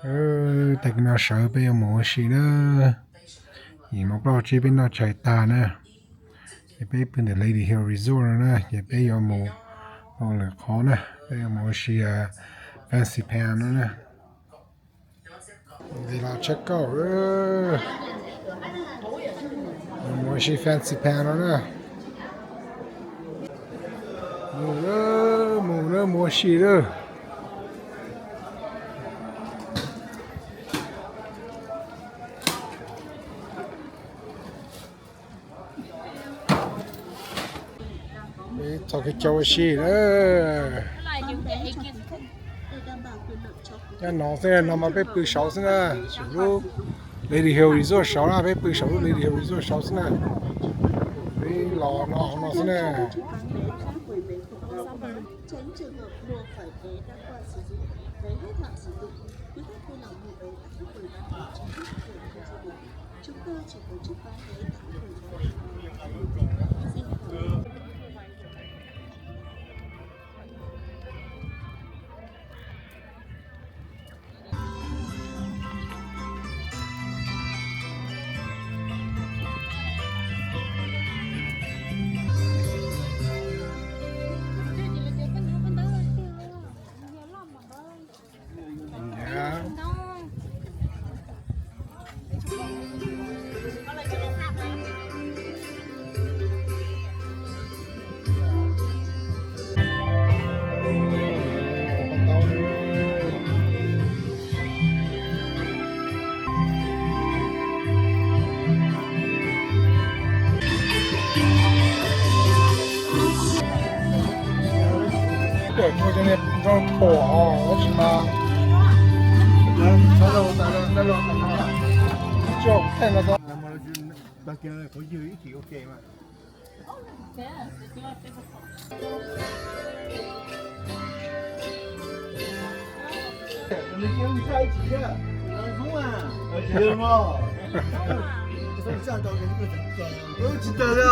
Tag kis no sawv peb yuav mus ua si na. Yim mus plaub tsib peb noj tshais tag na, ces peb pw ntawm Lady Hill Resort no na, ces peb yuav mus ua lwm qhov na, peb yuav mus ua si Fancy Pants no na. Nqis los check out, mus ua si Fancy Pants no na. Mus lawm, mus lawm, mus ua si lawm. Txog kev cai ua si na. Nyob no xwb, no mas peb pw saud xwb na, saum lub Lady Hill Resort saud na, peb pw saum lub Lady Hill Resort saud xwb na. Peb los no hauv no xwb na. Cov niag nroj phuam os, tab sis mas txhob los, txhob los, txhob los, txhob los. Tsis tas li.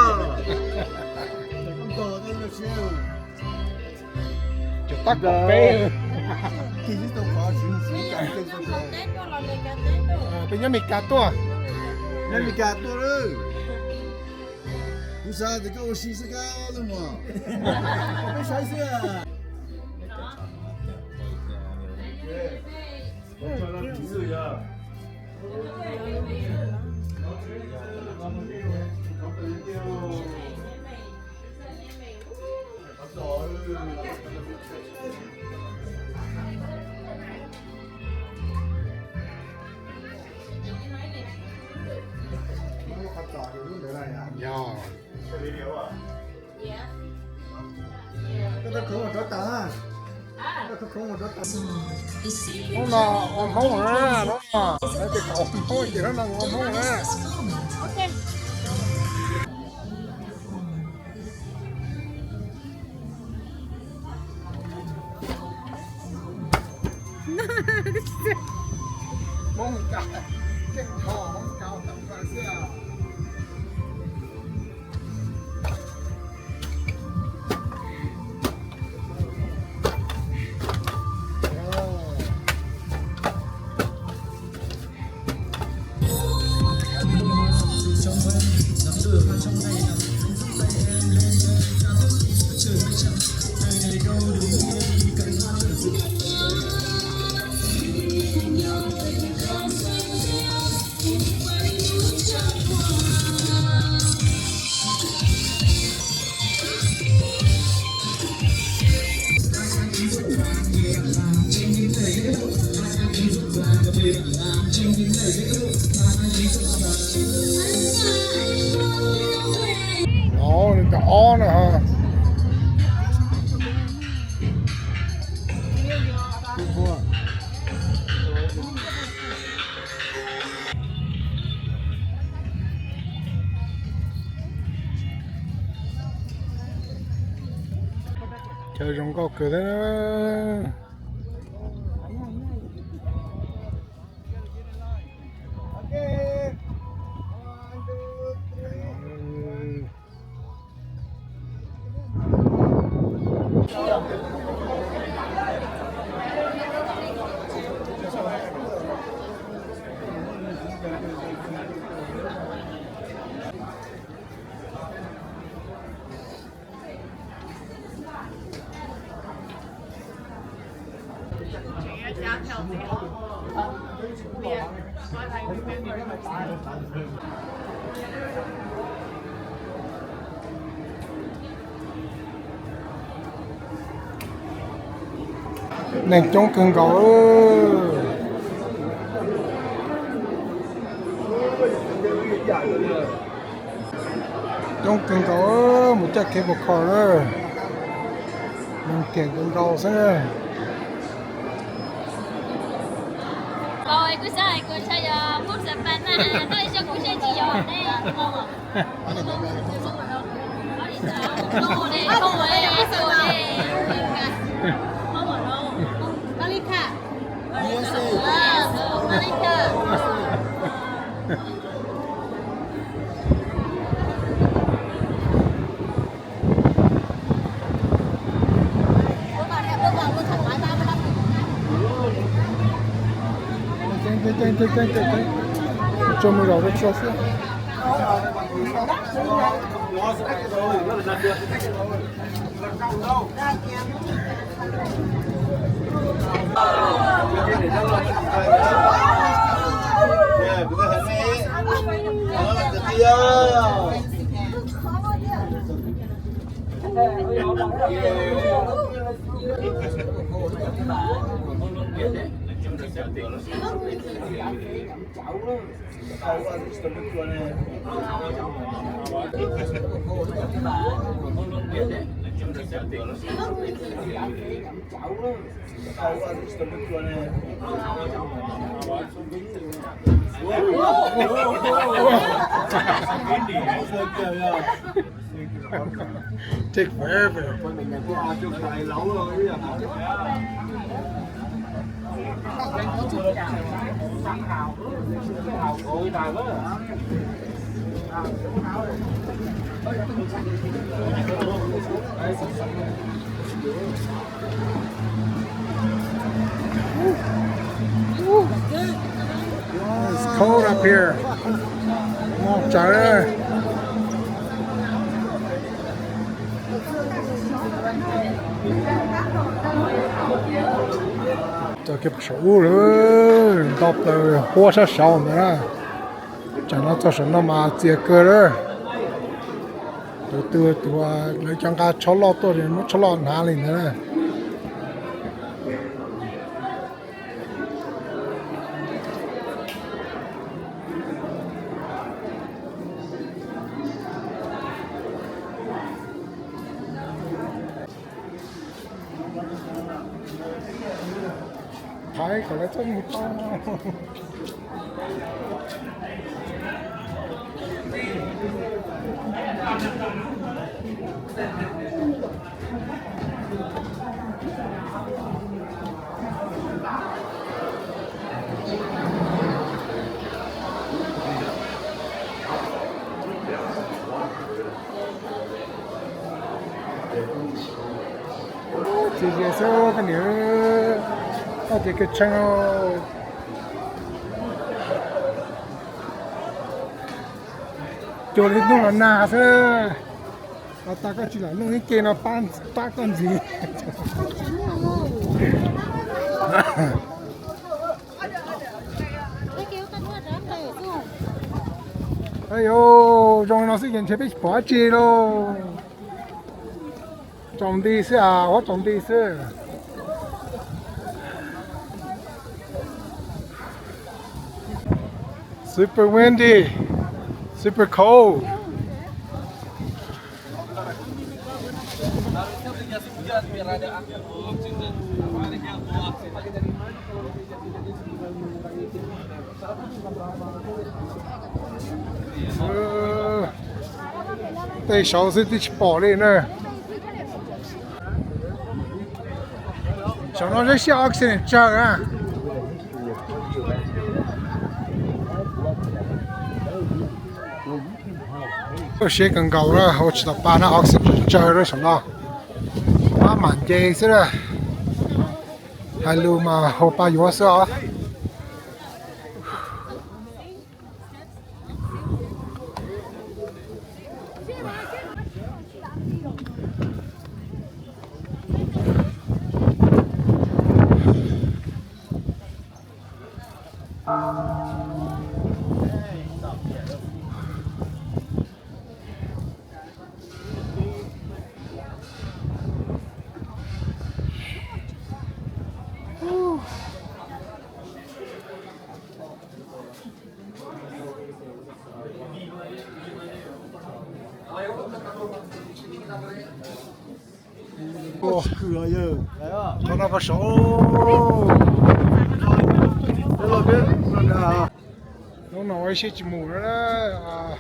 Cov tab kaum peb. Peb nyob Meskas tuaj. Nyob Meskas tuaj lawm. Kuv xav tias koj ua si xwb kab lub muag. Peb saib xwb. Yog. Hnub no ua Hmoob na, hnub no, lawv tias kom ua Hmoob ces hnub no ua Hmoob na. Hmoob Meskas, keej kho Hmoob Meskas ua tau xwb. Nws cov ob na. Chaw zoo nkauj kawg thiab. Neeg coob kawg nkaus. Coob kawg nkaus, mus caij cable car na. Neeg tiag kawg nkaus xwb na. Tso mus zaum rau tso xwb. Take forever. It's cold up here. Moj tsawv. Cov kiag saum ub lawm, nto plaws huab sab saud ntawd na. Tsam no txog saum no mas txias kawg lawm. Tus twg tus lawv cov nqa tshob loj tuaj, muab tshob loj hnav li ntawd na. Thaiv kom lawv txhob mus tau. Txias zias xwb koj niam, koj tias kev tshee. Cuag li hnub los nag xwb, los tas koj tsis lam noj ib ce no pab koj ntxiv. Ayu, zoo li no xwb ces ntshe peb tsis pom dab tsi lauj. Tsaus nti xwb as, huab tsaus nti xwb. Super windy, super cold. Tej saud xwb twb tsis pom li na. Saum no zeb siab oxygen tsawg na. Siab kawg nkaus na, ua tsis tau pa na, oxygen tsawg na saum no. Pab mam nce xwb na. Hais lus mas hau pa yuav xwb os. Qhov no peb saud. Hnub no ua ib siab tsis mus lawm,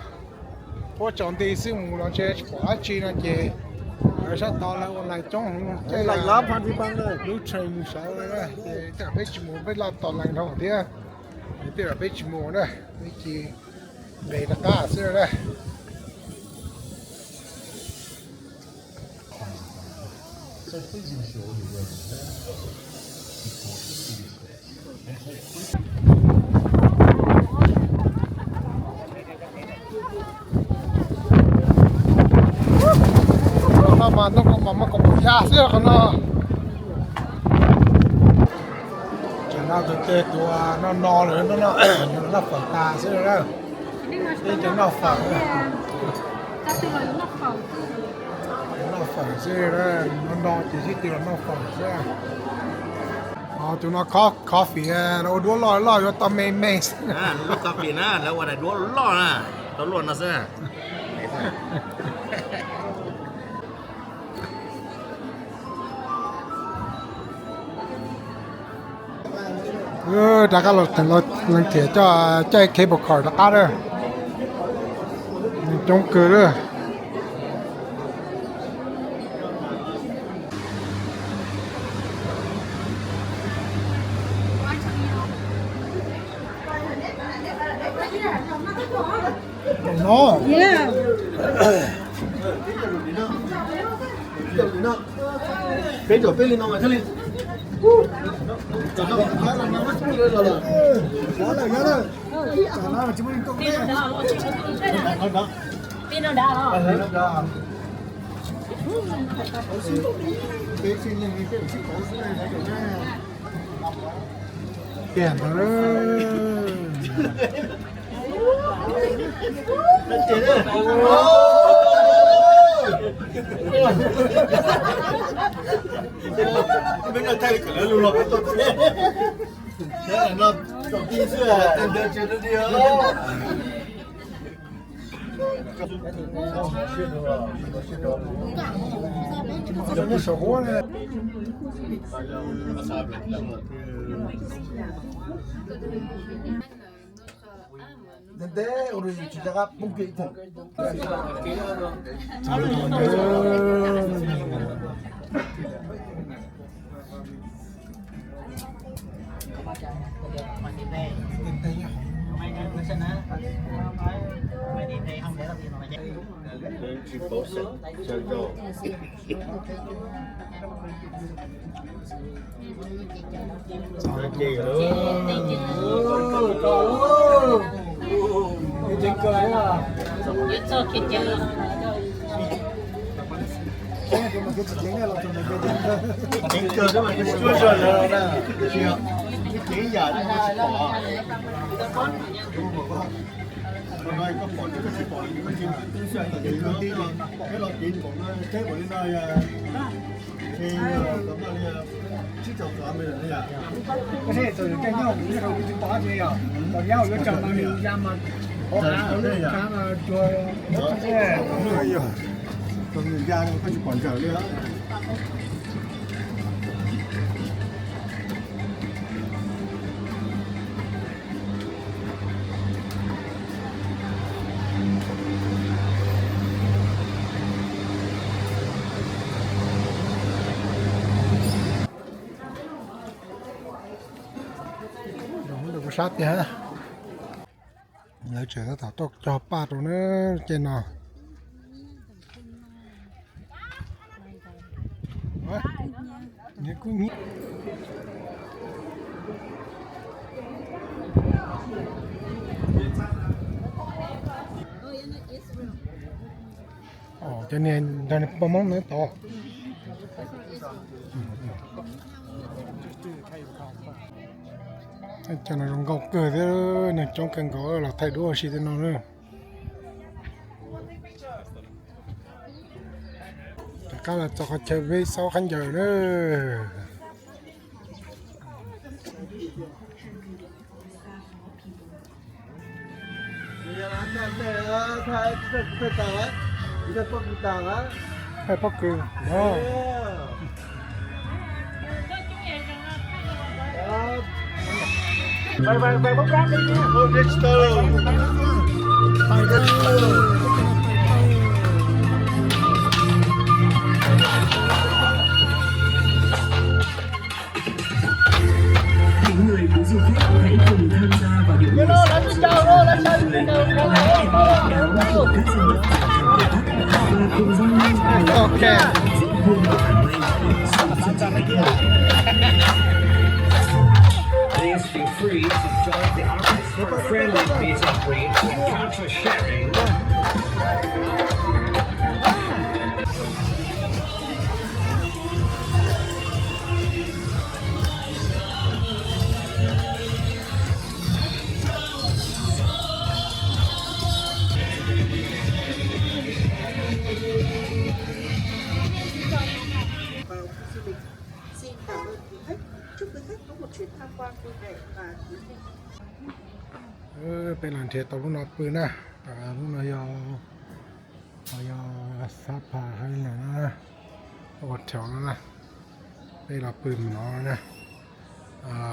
puab tsaus nti xwb, mus los ntshe tsis pom dab tsi no ces sab tod lawv ua line coob heev, lub train mus saud lawm na, ces tej zaum peb tsis mus, peb loj tos line dhau thiab, ces tej zaum peb tsis mus na, peb cia nqis rov qab xwb na. Qhov no mas ntoo kaus mom mas kaus mom ya xwb qhov no. Tam no tus tej tus no no lawm, noj fawm tas xwb na. Peb cov noj fawm, noj fawm xwb, no no ces sib tw los noj fawm xwb. Tus no coffee los ua duab loj loj yuav tau me me xwb. Lub coffee na lawv ua daim duab loj na, tau luaj no xwb. Rov qab los leej txias coj caij cable car rov qab na. Neeg coob kawg lawm. No. Peb caug peb li no mas thiaj li. Tiag ntag. Ntev ua rau yus tsis nco qab poob kiag ib theem. Sab tiag, lawv tseem tab tom tuaj cog paj rau na, ces no. Cov niag nrog niag poj Hmoob no tod. Cov no zoo nkauj kawg thiab, neeg coob kawg nkaus los thaij duab ua si tej no na. Rov qab los txog qhov chaw peb xaub khaub ncaws na. Hais pob kws no. Những người muốn du khách hãy cùng tham gia vào những buổi sắm du lịch, lắng nghe và kéo các sản phẩm và cùng giao lưu về Ok. Dễ thương của Hà Nội. Please feel free to join the artist for a friendly meet and greet and culture sharing. Xin cảm ơn quý khách. Chúc quý khách có một chuyến tham quan vui vẻ và thú vị. Peb los nrhiav tau lub no pw na. Lub no yog, yog Sapa Highland no, ua rau no na. Peb los pw no na.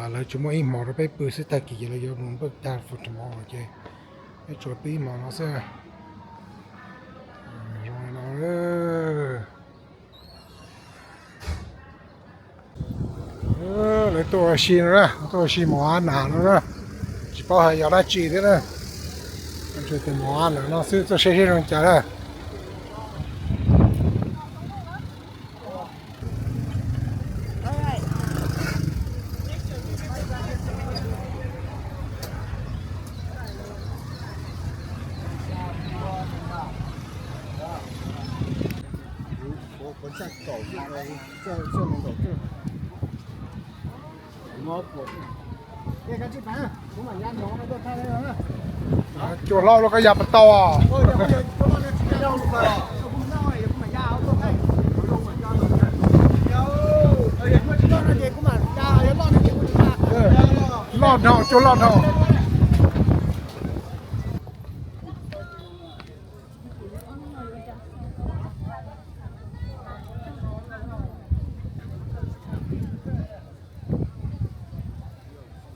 Lawv tsuas muaj ib hmo rau peb pw xwb, tag kis ces lawv yuav mus npaj tag fu rau hmo ces peb tsuas pw ib hmo no xwb. Zoo no. Lawv tuaj ua si no na, tuaj ua si mov ab nas no na. Tsis paub hais yog dab tsi thiab na. Tsuas tias mov ab nas no xwb, tuaj saib seb zoo cas na. Cua hlob los koj ya pas tau. Loj dhau, cua loj dhau.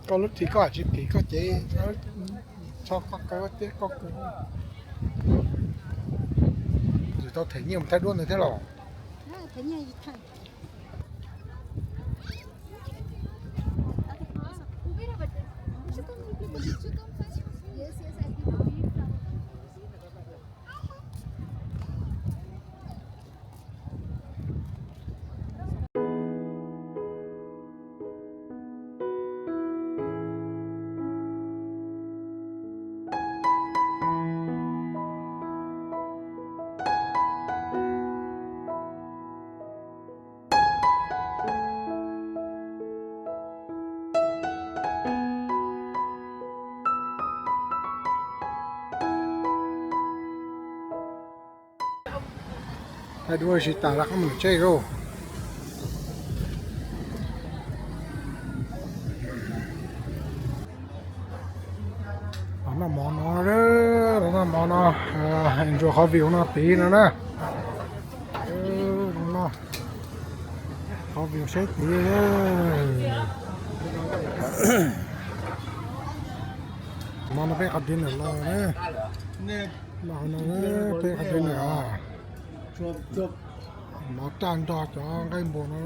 Koj lub thim koj tsis thim koj ces tso koj kaw thiab koj kaw. Yus tau them nyiaj mus thaij duab ntawd thiab los? Thaij duab tsis tas lawm, qhov mus tsheb lauj. Los noj mov no, los noj mov no, ntsuas qhov view no tid no na. Qhov view saib tid. Hmo no peb qhov dinner los na. Los no peb qhov dinner. Mov raj nrog cov nqaij npua no.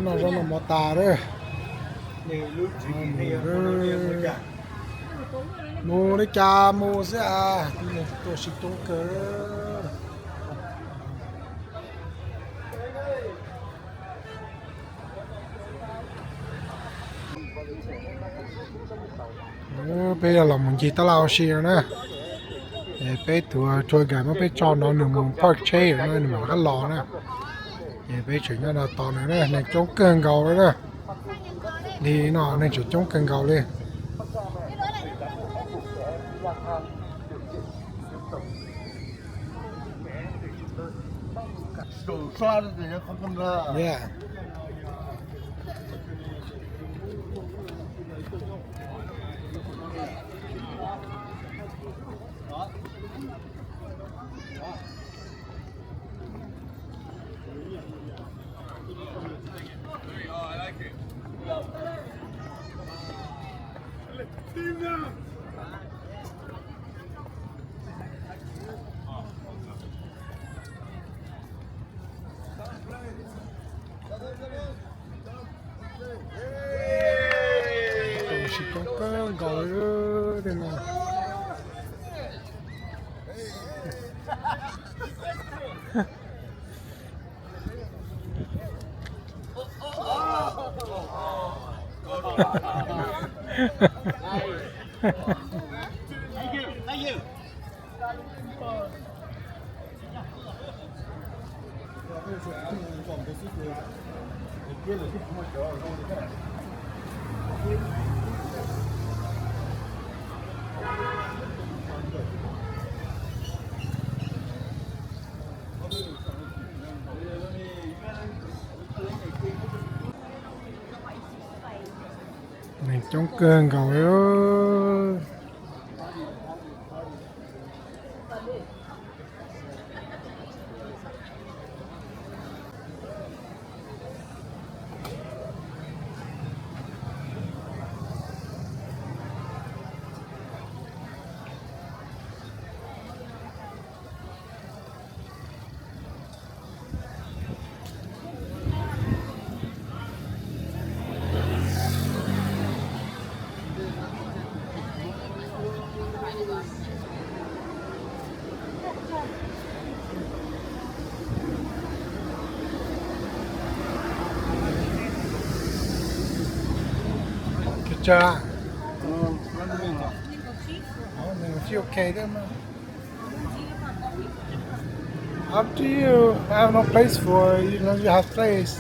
Noj zaub noj mov tas lawm. Mus li cas mus xwb as, tus neeg tuaj sib coob kawg. Peb yog los mus ncig tab laj ua si no na. Peb tus tour guide muab peb tso no nws mus park tsheb no nws mam rov qab los na. Ces peb tseem nyob no tos nws na, neeg coob kawg nkaus li na. Li no neeg tseem coob kawg nkaus li. Tau sib coob kawg nkaus li tej no. Neeg coob kawg nkaus li. Ua cas? Ua, nws tsis ok thiab mas. Up to you. I have no place for you, you know, you have place.